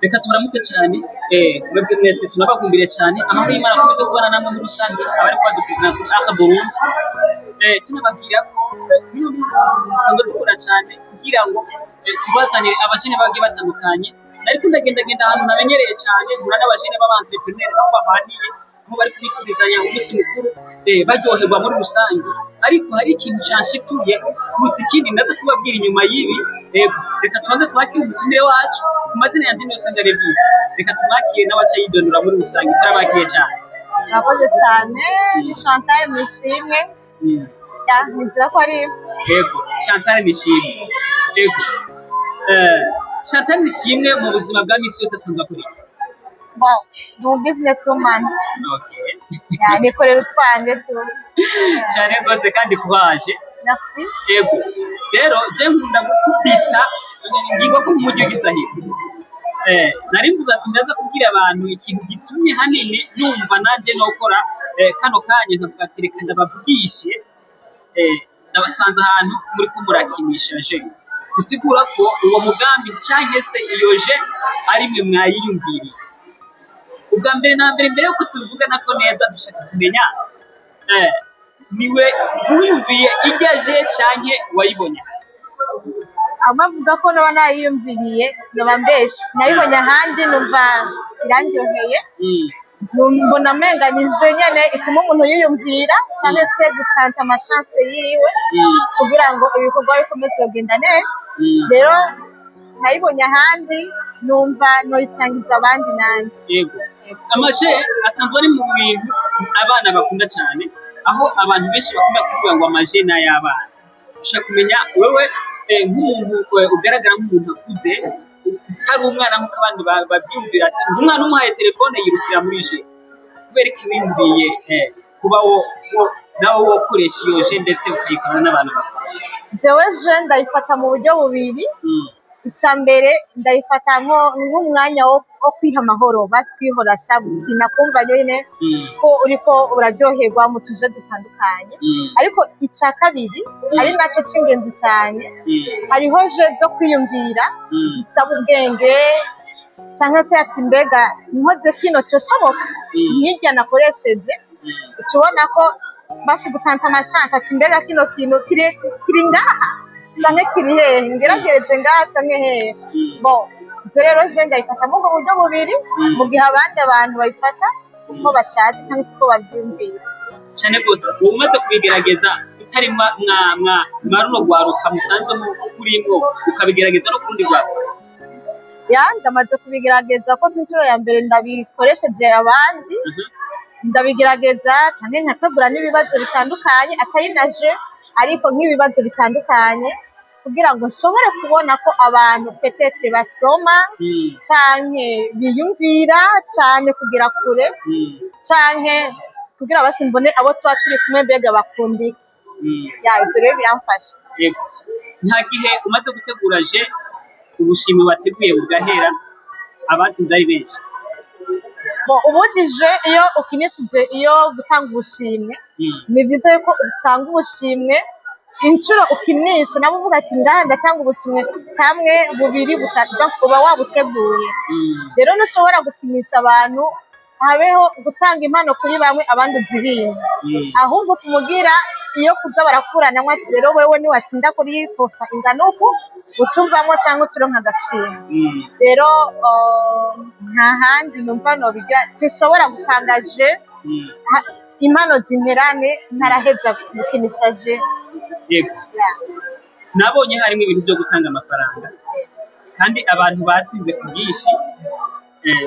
Reka tubaramutse cyane, mwebwe mwese tunabakumbire cyane. Amahoro y'Imana akomeze kubana namwe muri rusange, abari kwadukurikirana kuri Aka Burundi. Tunababwira ko uno munsi dusanzwe dukora cyane kugira ngo tubazanire abajene bagiye batandukanye. Ariko ndagendagenda ahantu ntamenyereye cyane, mpura n'abajene b'aba entrepreneur aho bahaniye, aho bari kubifurizanya umunsi mukuru, baryoherwa muri rusange. Ariko hari ikintu canshituye kuruta ikindi, ndaza kubabwira inyuma y'ibi. Yego, reka tubanze twakire umutumire wacu. Ku mazina yanjye niyo Sanga Levis. Reka tumwakire n'abaca yidondora muri rusange. Turabakiye cyane. Murakoze cyane, ni Chantal Nishimwe. Ya, nizera ko ari ibyo. Yego, Chantal Nishimwe. Yego, Chantal Nishimwe mu buzima bwa misi yose asanzwe akora iki? Bon, ndi umu business woman. Ya, nikorera utwanjye tu. Cyane rwose, kandi kubaje. Merci. Yego, rero je nkunda gukubita ngirwa ko mu mujyi w'igisahira. Nari mvuze ati ndaza kubwira abantu ikintu gitumye hanini numva nanje nokora kano kanya, nkavuga ati reka ndabavugishe. Ndabasanze ahantu muri ko murakinisha jeu, bisigura ko uwo mugambi canke se iyo jeu ari mwe mwayiyumviriye ubwa mbere na mbere. Mbere yuko tubivuga nako neza, dushaka kumenya niwe wiyumviye irya jeu canke wayibonye? Amwe avuga ko naba nayiyumviriye, naba mbeshe. Nayibonye ahandi, numva irandyoheye. Mbona amenga ni jeu nyene ituma umuntu yiyumvira canke se gutanta ama chance yiwe kugira ngo ibikorwa bikomeze kugenda neza. Rero nayibonye ahandi, numva noyisangiza abandi nanje. Yego, ama jeu asanzwe ari mu bintu abana bakunda cyane, aho abantu benshi bakunda kuvuga ngo ama jeu ni ay'abana. Ushaka kumenya wewe, nk'umuntu ugaragara nk'umuntu akuze, utari umwana nk'uko abandi bavyiyumvira, ati ngo umwana umuhaye telefone yirukira muri jeu, kubera ko wiyumviye kuba wo nawe wokoresha iyo jeu, ndetse ukayikorana n'abantu bakuze? Jewe jeu ndayifata mu buryo bubiri. Ica mbere, ndayifata nk'umwanya wo kwiha amahoro, basi kwihorasha, gukina, kumva nyine ko uriko uraryoherwa mu tuje dutandukanye. Ariko ica kabiri, ari naco c'ingenzi cyane, hariho jeu zo kwiyumvira, zisaba ubwenge, canke se ati mbega nkoze kino coshoboka nk'irya nakoresheje? Uca ubona ko basi gutanta ama chance, ati mbega kino kintu kiri ngaha canke kiri hehe, ngeragereze ngaha canke hehe? Bon, ivyo rero jeu ndayifata muri ubwo buryo bubiri, mu gihe abandi abantu bayifata uko bashatse canke se uko bavyiyumvira. Cyane rwose. Uba umaze kubigerageza utari mwa runo rwaruka musanzwe murimwo, ukabigerageza no ku rundi rwaruka? Ya, ndamaze kubigerageza, ko si inshuro ya mbere ndabikoresheje abandi. Ndabigerageza canke nkategura n'ibibazo bitandukanye, atari na jeu, ariko nk'ibibazo bitandukanye, kugira ngo nshobore kubona ko abantu peut-être basoma canke biyumvira cane kugera kure, canke kugira basi mbone abo tuba turi kumwe mbega bakunda iki. Ya, ivyo rero biramfasha. Yego, nta gihe umaze gutegura jeu, ubushimwe wateguye bugahera, abatsinze ari benshi? Bon, ubundi jeu iyo ukinishije, iyo gutanga ubushimwe, ni byiza yuko utanga ubushimwe inshuro ukinisha, nabo uvuga ati ngaha ndatanga ubushimwe kamwe, bubiri, butatu, donc uba wabuteguye. Rero ntushobora gukinisha abantu, habeho gutanga impano kuri bamwe, abandi uzibime. Ahubwo umugira iyo kuza barakuranamwo, ati rero wewe niwatsinda kuri kosa ingana uku, uca uvamwo canke uca uronka agashimwe. Rero nta handi numva nobigira, sinshobora gupanga jeu impano zimperane ntaraheza gukinisha jeu. Yego. Yeah. Nabonye harimo ibintu byo gutanga amafaranga, kandi abantu batsinze ku bwinshi.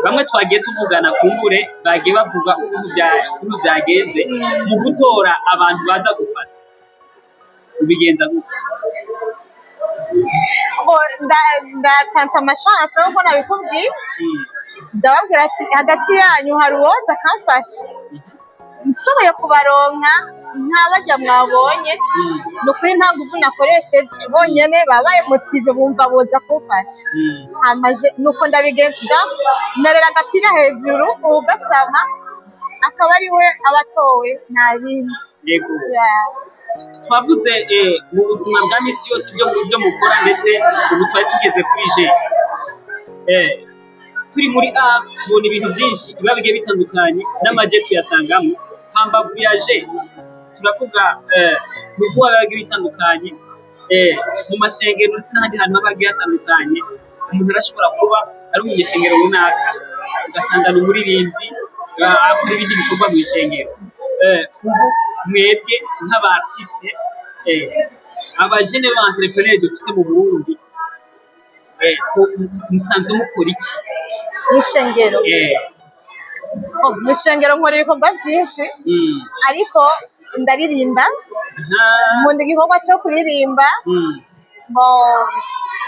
Bamwe twagiye tuvugana, kumbure bagiye bavuga ukuntu byagenze mu gutora abantu baza gupasa. Ubigenza gute? Bo, ndatanta ama chance nkuko nabikubwiye. Ndababwira ati hagati yanyu hari uwoza akamfasha, nshoboye kubaronka nka barya mwabonye. Ni ukuri nta nguvu nakoresheje, bonyene babaye motivés, bumva boza kumfasha. Hama nuko ndabigenza, nterera agapira hejuru, uwugasama akaba ari we aba atowe, nta bindi. Yego. Yeah. Twavuze mu buzima bwa misi yose ibyo mukora, ndetse ubu twari tugeze kuri jeu. Turi muri art tubona ibintu byinshi biba bigiye bitandukanye, n'amaje tuyasangamo. Hambavu ya je turavuga mu kuba biba bigiye bitandukanye mu mashengero ndetse n'ahandi hantu haba hagiye hatandukanye. Umuntu arashobora kuba ari umunyeshengero runaka, ugasanga ni umuririmbyi, akora ibindi bikorwa mu ishengero. Ubu mwebwe nk'aba artiste, abajene ba entrepreneur dufise mu Burundi, musanzwe mukora iki? Mw'ishengero? Oh, mw'ishengero nkora ibikorwa vyinshi, ariko ndaririmba. Nkunda igikorwa co kuririmba. Bo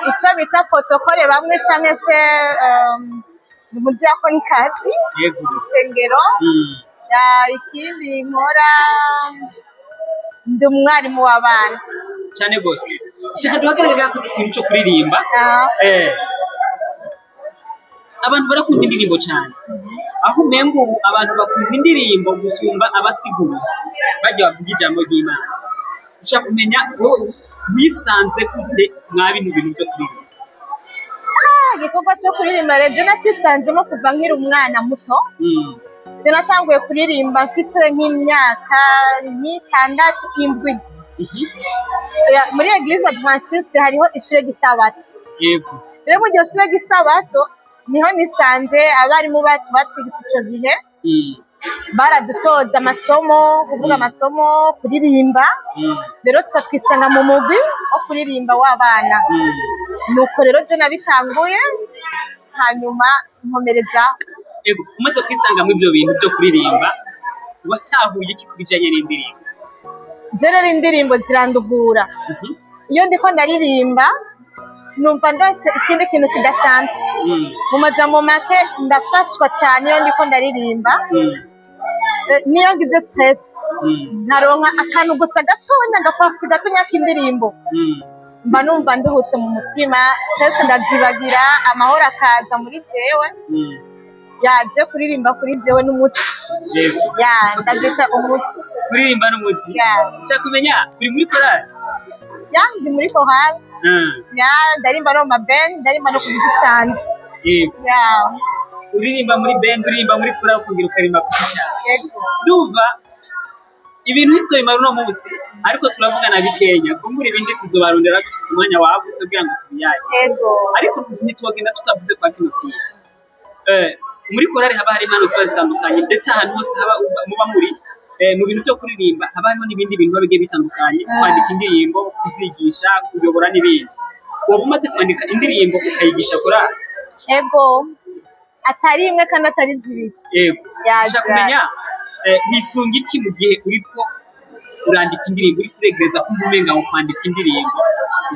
ico bita protocole bamwe canke se umudiyakonikazi mw'ishengero. Ya, ikindi nkora, ndi umwarimu w'abana. Cyane gose. Shaka duhagarare ngaha ku kintu cyo kuririmba. Abantu barakunda indirimbo cyane, aho umengo ubu abantu bakunda indirimbo gusumba abasiguzi bajya bavuga ijambo ry'Imana. Ushaka kumenya wowe wisanze gute mwa bino bintu byo kuririmba? Ah, igikorwa cyo kuririmba rero je nacisanzemo kuva nkiri umwana muto. Je natanguye kuririmba mfite nk'imyaka nk'itandatu, indwi. Ya, muri Église Adventiste hariho ishure ry'isabato. Rero muri iryo shure ry'isabato niho nisanze abarimu bacu batwigisha ico gihe. Baradutoza amasomo, kuvuga amasomo, kuririmba. Rero tuca twisanga mu mugwi wo kuririmba w'abana. Nuko rero je nabitanguye, hanyuma nkomereza. Ego, umaze kwisanga muri ibyo bintu byo kuririmba, watahuye iki ku bijanye n'indirimbo? Je rero indirimbo zirandugura. Iyo ndiko ndaririmba numva ndose ikindi kintu kidasanzwe. Mu majambo make, ndafashwa cyane iyo ndiko ndaririmba. Niyo ngize stress, nkaronka akantu gusa gatonya, agapasi gatonya k'indirimbo, mba numva nduhutse mu mutima, stress ndazibagira, amahoro akaza muri jewe. Yaje kuririmba kuri jewe n'umuti. Ya, ndabyita umuti. Kuririmba n'umuti. Ya. Shaka kumenya, uri muri korali? Ya, ndi muri korali. Ya, ndarimba no mu maband, ndarimba no ku giti canje. Ya. Uririmba muri band, uririmba muri korali, ukongera ukaririmba ku giti cyawe. Yego. Ndumva ibintu ntitwabimara uno munsi, ariko turavugana bikenya, kumbura ibindi tuzobarondera dufise umwanya wagutse kugira ngo tubiyage. Ariko ntitwogenda tutavuze kwa kino kintu. Muri korali haba hari impano ziba zitandukanye, ndetse ahantu hose haba muba muri mu bintu byo kuririmba haba hariho n'ibindi bintu biba bigiye bitandukanye: kwandika indirimbo, kuzigisha, kuyobora n'ibindi. Woba umaze kwandika indirimbo ukayigisha korali? Ego, atari imwe kandi atari zibiri. Ushaka kumenya wisunga iki mu gihe uriko urandika indirimbo, uriko uregereza kumva umenga wo kwandika indirimbo,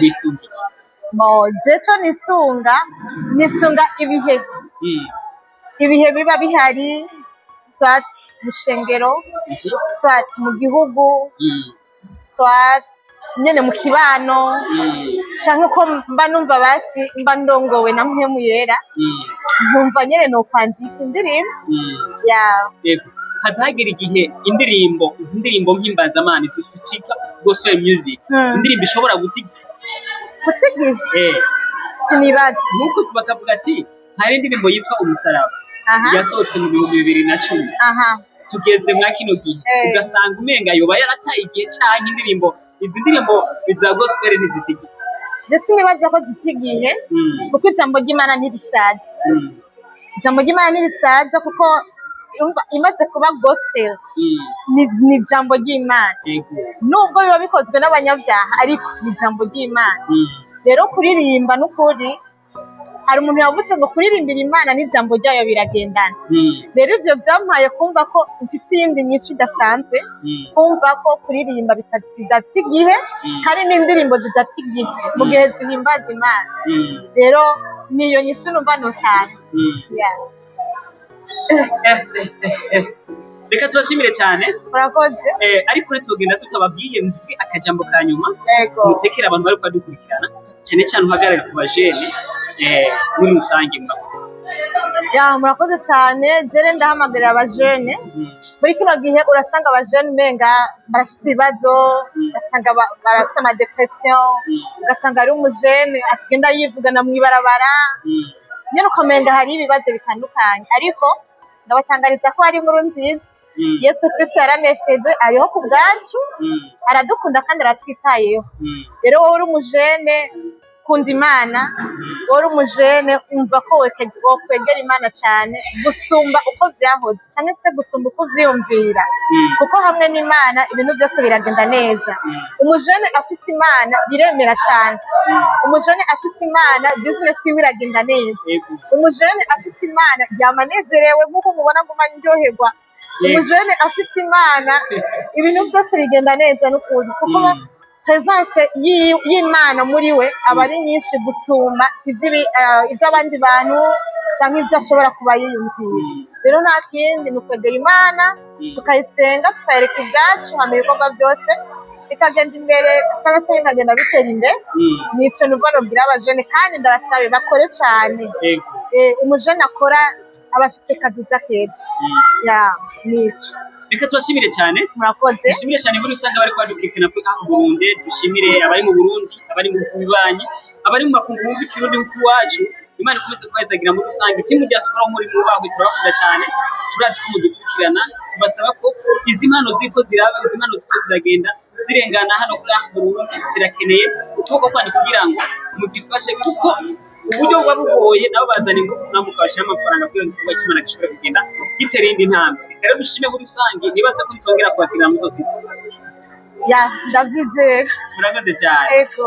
wisunga iki? Mo je co nisunga, nisunga ibihe. Ibihe biba bihari, soit mu shengero, soit mu gihugu, soit nyene mu kibano, canke ko mba numva basi mba ndongowe na Mpwemu Yera, nkumva nyene nokwandika indirimbo. Ya. Yego, haza hagera igihe indirimbo, izi ndirimbo mpimbazamana, izi twita gospel music, indirimbo ishobora guta igihe? Guta igihe? Sinibaza. Nk'uko bakavuga ati hari indirimbo yitwa Umusaraba yasohotse mu 2010, tugeze mwa kino gihe, ugasanga umenga yoba yarataye igihe, canke indirimbo, izi ndirimbo za gospel ntizita igihe? Ndetse sinibaza ko zita igihe, kuko ijambo ry'Imana ntirisaza. Ijambo ry'Imana ntirisaza, kuko urumva imaze kuba gospel, ni ijambo ry'Imana. Nubwo biba bikozwe n'abanyabyaha, ariko ni ijambo ry'Imana. Rero kuririmba n'ukuri, hari umuntu yavuze ngo kuririmbira Imana n'ijambo ryayo biragendana. Rero ivyo vyampaye kumva ko mfise iyindi nyishu idasanzwe, kumva ko kuririmba bidata igihe, kandi n'indirimbo zidata igihe mu gihe zihimbaza Imana. Rero niyo nyishu numva notanga. Yeah. Reka tubashimire cyane. Murakoze. Ariko rero tugenda tutababwiye muvuge akajambo ka nyuma, mutekere abantu bari kubadukurikirana, cyane cyane uhagarare ku bajene muri rusange. Murakoze. Ya, murakoze cyane. Jere ndahamagarira abajene. Muri kino gihe urasanga abajene umenga barafite ibibazo, ugasanga barafite ama dépression, ugasanga ari umujene agenda yivugana mw'ibarabara. Nyine ukamenga hari ibibazo bitandukanye, ariko ndabatangariza ko hari inkuru nziza. Yesu Kristo yaranesheje, ariho ku bwacu, aradukunda kandi aratwitayeho. Rero wowe uri umujene, kunda Imana. Wowe uri umujene, umva ko wokwegera Imana cyane gusumba uko byahoze, cyangwa se gusumba uko uvyiyumvira, kuko hamwe n'Imana ibintu byose biragenda neza. Umujene afise Imana biremera cyane. Umujene afise Imana, business yiwe iragenda neza. Umujene afise Imana yama anezerewe, nk'uko mubona nguma ndyoherwa. Umujene afise Imana, ibintu byose bigenda neza n'ukuri, kuko presence y'Imana muri we aba ari nyinshi gusumba ivy'abandi bantu canke ivyo ashobora kuba yiyumvira. Rero nta kindi, ni ukwegera Imana, tukayisenga, tukayereka ibyacu, hama ibikorwa byose bikagenda imbere, cyangwa se bikagenda bitera imbere. Nico numva nobwira abajene, kandi ndabasabe bakore cane. Umujene akora aba afise kazoza keza. Ya, nico. Reka tubashimire cyane. Murakoze. Dushimire cyane muri rusange abari kwadukurikirana kuri Art Burundi. Dushimire abari mu Burundi, abari mu bihugu bibanyi, abari mu makungu bumva Ikirundi kuko iwacu. Imana ikomeze kubahezagira muri rusange. Team diaspora muri mubahwe, turabakunda cyane, turazi ko mudukurikirana. Tubasaba ko izi mpano ziriko ziraba, izi mpano ziriko ziragenda zirengana hano kuri Art Burundi, zirakeneye ukuboko kwanyu kugira ngo muzifashe, kuko uburyo buba bugoye, nabo bazana ingufu, nabo mukabashyiraho amafaranga kugira ngo igikorwa cy'Imana gishobore kugenda gitera iyindi ntambwe. Reka rero dushime muri rusange, nibaza ko nitongera kwakira muzotita. Ya, ndavyizera. Murakoze cyane. Ego.